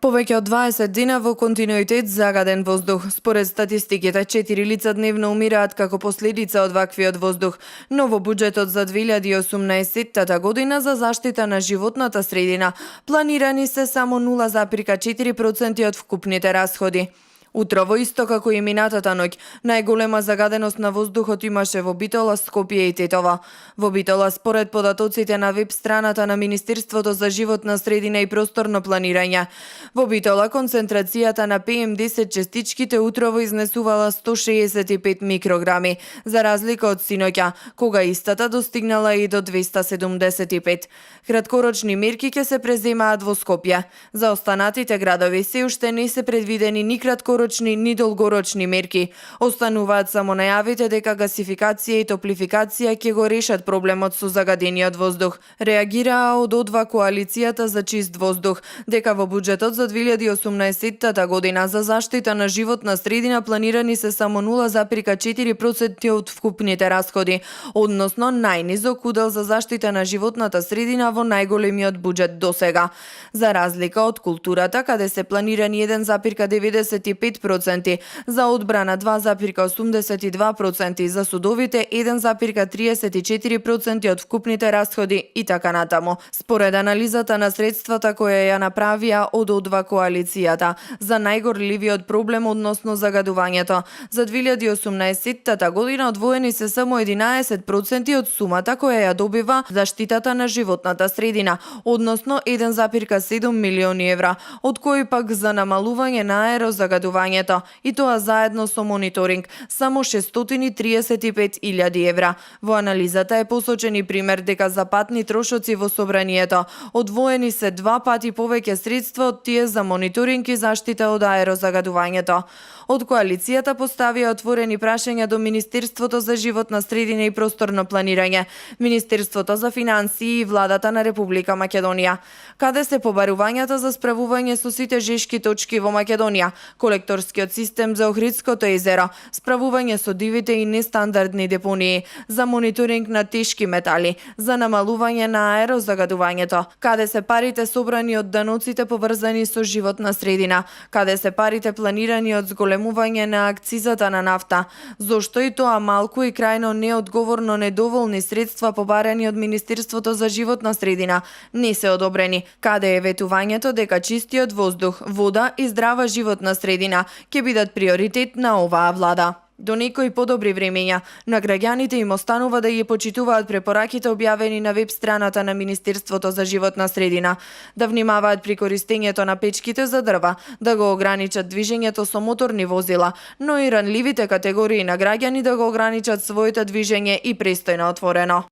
Повеќе од 20 дена во континуитет загаден воздух. Според статистиките, 4 лица дневно умираат како последица од ваквиот воздух. Но во буџетот за 2018 година за заштита на животната средина планирани се само 0,4% од вкупните расходи. Утрово, исто како и минатата ноќ, најголема загаденост на воздухот имаше во Битола, Скопје и Тетово. Во Битола, според податоците на веб страната на Министерството за животна средина и просторно планирање, во Битола концентрацијата на PM10 частичките утрово изнесувала 165 микрограми, за разлика од синоќа, кога истата достигнала и до 275. Краткорочни мерки ќе се преземаат во Скопје. За останатите градови се уште не се предвидени ни краткорочни ни долгорочни мерки. Остануваат само најавите дека гасификација и топлификација ќе го решат проблемот со загадениот воздух. Реагираа од одва коалицијата за чист воздух, дека во буџетот за 2018 година за заштита на животна средина планирани се само 0,4% од вкупните расходи, односно најнизок удел за заштита на животната средина во најголемиот буџет досега. За разлика од културата, каде се планирани 1,95%, за одбрана 2,82%, за судовите 1,34% од вкупните расходи и така натаму. Според анализата на средствата која ја направија од одва коалицијата за најгорливиот проблем односно загадувањето, за 2018 година одвоени се само 11% од сумата која ја добива заштитата на животната средина, односно 1,7 милиони евра, од кои пак за намалување на аерозагадувањето, и тоа заедно со мониторинг, само 635.000 евра. Во анализата е посочен и пример дека за патни трошоци во собранието одвоени се 2 пати повеќе средства од тие за мониторинг и заштита од аерозагадувањето. Од коалицијата поставија отворени прашања до Министерството за животна средина и просторно планирање, Министерството за финансии и владата на Република Македонија. Каде се побарувањата за справување со сите жешки точки во Македонија, колекторскиот систем за Охридското езеро, справување со дивите и нестандардни депонии, за мониторинг на тешки метали, за намалување на аерозагадувањето, каде се парите собрани од даноците поврзани со животна средина, каде се парите планирани од зголемување на акцизата на нафта, зошто и тоа малку и крајно неодговорно недоволни средства побарани од Министерството за животна средина не се одобрени, каде е ветувањето дека чистиот воздух, вода и здрава животна средина ќе бидат приоритет на оваа влада. До некои подобри времења, на граѓаните им останува да ја почитуваат препораките објавени на веб страната на Министерството за животна средина, да внимаваат при користењето на печките за дрва, да го ограничат движењето со моторни возила, но и ранливите категории на граѓани да го ограничат своето движење и престој на отворено.